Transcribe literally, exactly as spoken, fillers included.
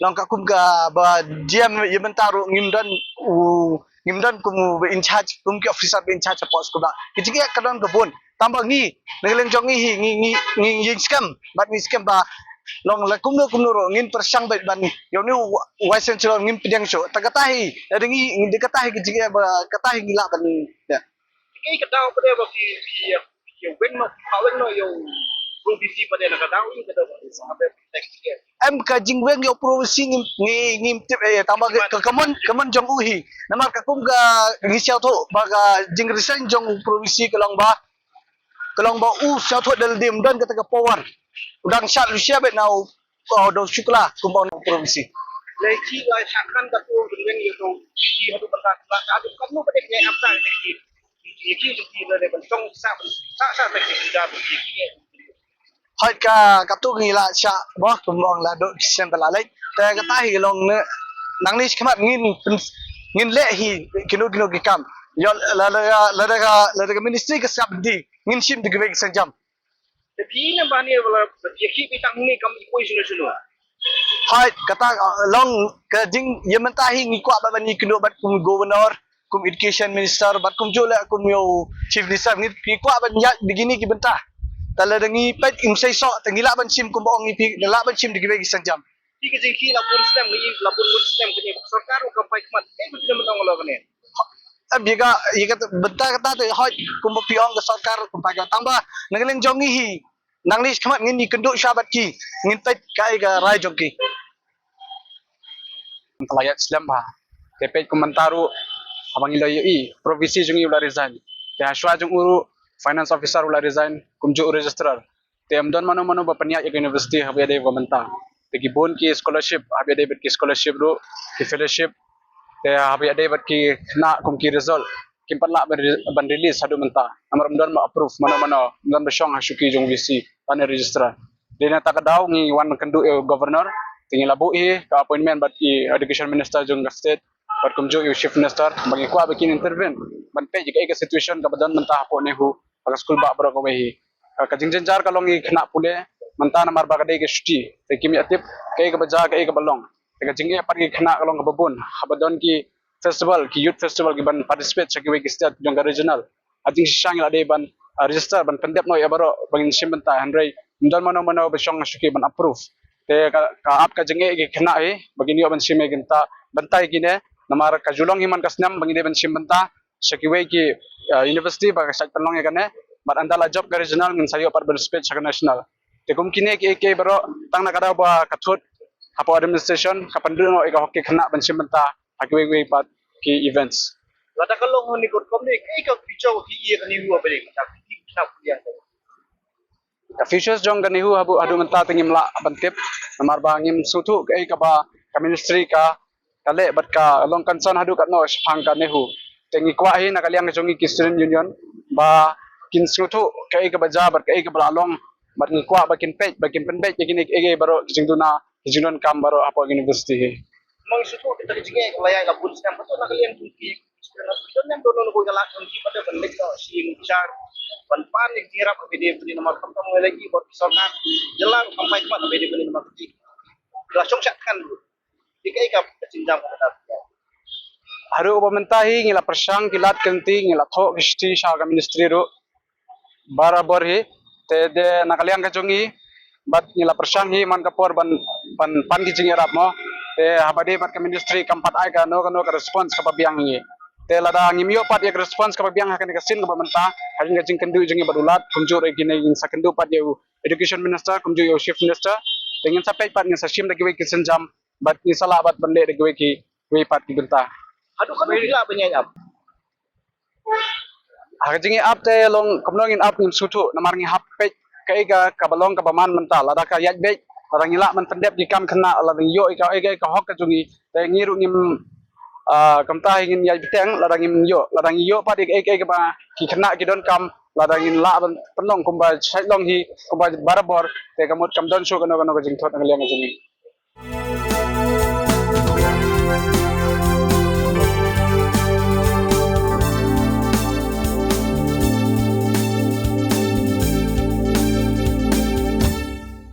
Long ka kum kaba jia ïa mynta ruh ngim don u, ngim don kum u ba in charge, kum ki officer ba in charge hapoh skulbah. Ki jingeh ka don ka bun. Tang ba ngi na ka liang jong ngi hi ngi ngi ngi ïeng skhem bad ngi skhem ba long la kumno kumno ruh ngin pyrshang bad ban ïa une u vice chancellor ngin pdiang shuh. Ta kata hi, da ngi, da kata hi ki jingeh ba kata hi ngi lah ban ïa. Ki ka daw ka dei ba ki ki ki weng no, ka weng no ïa u Pro VC ba dei na ka daw i ka daw ba sa ba tek ki. Em, ka jingweng ïa u Pro VC ngim ngi ngim tip eh, tang ba ka, ka mon, ka mon jong u hi. Namar ka kum ka ngi sngewthuh ba ka jingresign jong u Pro VC ka long ba, ka long ba u sngewthuh da lade ym don kata ka power. U dang shad u shia bad na u, u dong Shukla kum ba u Pro VC. Lei ki lai shakhan ka tu weng ïa u VC ha tu ka ta ka tu ka nu ba dei ngai ap ta ki. Hooid, ka, katu ngi la shah, boh, kumba ong la, duk sien ba la leit. Te kata hi long ne, nangne shakhmat ngin pyn-, ngin leh hi kino kino ki kam. Ïoh lada, lada, lada ka ministry ka sngap di, ngin shim da kiwei ki sienjam. Te phi ne ba ne ba la, phi ki phi tang ne kam i poi shuno shuno. Hooid, kata, uh, long ka jing, ïa mynta hi ngi kwah ba ban ïakynduh bad kum governor, kum education minister bad kumjuh leh kum ïa u chief minister, ngi kwah ban ïaid bad kine ki bynta. Te lada ngi peit, ngi sei soh, te ngi lah ban shim kumba ong ïa phi, ngi lah ban shim da kiwei ki sienjam. Phi ka jingkhih la bun snem, ngi la bun bun snem, kane ka sorkar ruh kam phai khmat. Kaei ba phi dang ban ong halor kane? Ïa ka, ïa ka bynta kata te hooid kumba phi ong ka sorkar kam phai khmat, tangba na ka liang jong ngi hi, nangne shakhmat ngin ïakynduh shuwa bad ki, ngin peit kaei ka rai jong ki. Ka la ïaid slem bha. Te peit kum mynta ruh, haba ngi la ïohi, Pro V C jong ngi u la resign. Te hashwa jong u ruh, finance officer u la resign, kumjuh u registrar. Te ym don mano mano ba pynïaid ïa ka university haba ïadei bad ka mynta. Te ki bun ki scholarship, haba ïadei bad ki scholarship ruh, ki fellowship. Te haba ïadei bad ki khynnah kum ki result, kim pat lah ban re-, ban release haduh mynta. Namar ym don ba approve mano mano, ym don ba shong ha shuki jong V C, lane registrar. Te na kata ka daw ngi wan kynduh ïa u governor, te ngi la buh hi ka appointment bad i education minister jong ka state, bad kumjuh ïa u chief minister, ba ngi kwah ba kin intervene ban peit ïa kaei ka situation kaba don mynta hapoh NEHU, ha ka skul bah baroh kawei hi. Ka, ka jingjynjar ka long ïa ki khynnah pule, mynta namar ba ka dei ka shuti, te kim ïatip kaei kaba jia, kaei kaba long. Te ka jingeh pat ïa ki khynnah ka long kaba bun, haba don ki festival, ki youth festival, ki ban participate sha kiwei ki state jong ka regional. Ha jingshisha ngi la dei ban, ah, register, ban pyndep noh ïa baroh ba ngin shim bynta, hynrei ym don mano mano ba shong ha shuki ban approve. Te ka, ka ap ka jingeh ïa ki khynnah hi ba ngin ïoh ban shim ïa ki bynta, bynta ïa kine, namar ka ju long hi man ka snem ba ngin dei ban shim bynta sha kiwei ki, ah, university ba ka shait pynlong ïa kane, bad ynda la jop ka regional ngin sa ïoh pat ban participate sha ka national. Te kum kine kiei kiei baroh, tang na ka daw ba ka thut hapoh administration ka pynduh noh ïa ka hok ki khynnah ban shim bynta ha kiwei kiwei pat ki events. Lada ka long ha kane ka rukom ne, kaei ka future hi ïa ka NEHU haba dei ka khynnah pule? Ka future jong ka NEHU haduh, haduh mynta te ngim lah ban tip, namar ba ngim sngewthuh kaei kaba ka ministry ka, ka leh bad ka long concern haduh katno shaphang ka NEHU. Te ngi kwah hi na ka liang ka jong ngi ki student union ba kin sngewthuh kaei kaba jia bad kaei kaba la long, bad ngi kwah ba kin peit, ba kin pynbeit ïa kine kiei kiei baroh, ki jingduna, ki jingdonkam baroh hapoh university hi. Ngi sngewthuh kita ki jingeh ka la ïaid la bun snem, hato na ka liang jong ki, don ne em, don ne em ko ka lad jong ki pat ban leit noh sha ïing bishar, ban pan ïa ka jingïarap kaba dei bynta namar khamtam ngi la ïohi ba ka sorkar jylla kam phai khmat kaba dei bynta namar ka jing, la shong shah thngan ruh. Te kaei ka jingjia kaba dei? Haduh ba mynta hi ngi la pyrshang ki lad ki lynti, ngi la thoh ki shithi sha ka ministry ruh barabor hi. Te de na ka liang ka jong ngi, bad ngi la pyrshang hi man ka por ban, ban pan ki jingïarap mo. Te haba dei bad ka ministry kam pat ai kano kano ka response kaba biang ïa ngi. Te lada ngim ïoh pat ïa ka response kaba biang ha kane ka sien kaba mynta, ha kane ka jingkynduh jong ngi bad u Lat, kumjuh ruh ïa kine ngin sa kynduh pat ïa u education minister, kumjuh ïa u chief minister. Te ngin sa peit pat, ngin sa shim da kiwei ki sienjam, bad ngin sa lah pat ban leh da kiwei ki, kiwei pat ki bynta. Haduh katno phi lah ban ïaid ap? Ha ka jingïaid ap te long kumno ngin ap ngim sngewthuh, namar ngi hap peit kaei ka, kaba long kaba man mynta. Lada ka ïaid beit, lada ngi lah ban pyndep ki kam khynnah, lada ngi ïoh ïa ka, ïa ka, ïa ka hok ka jong ngi, te ngi ruh ngim, ah, kumta hi ngin ïaid bteng lada ngim ïoh. Lada ngi ïoh pat ïa kaei kaei kaba ki khynnah ki donkam, lada ngin lah ban pynlong kumba shait long hi, kumba barabor, te ka mut kam don shuh kano kano ka jingthut na ka liang ka jong ngi.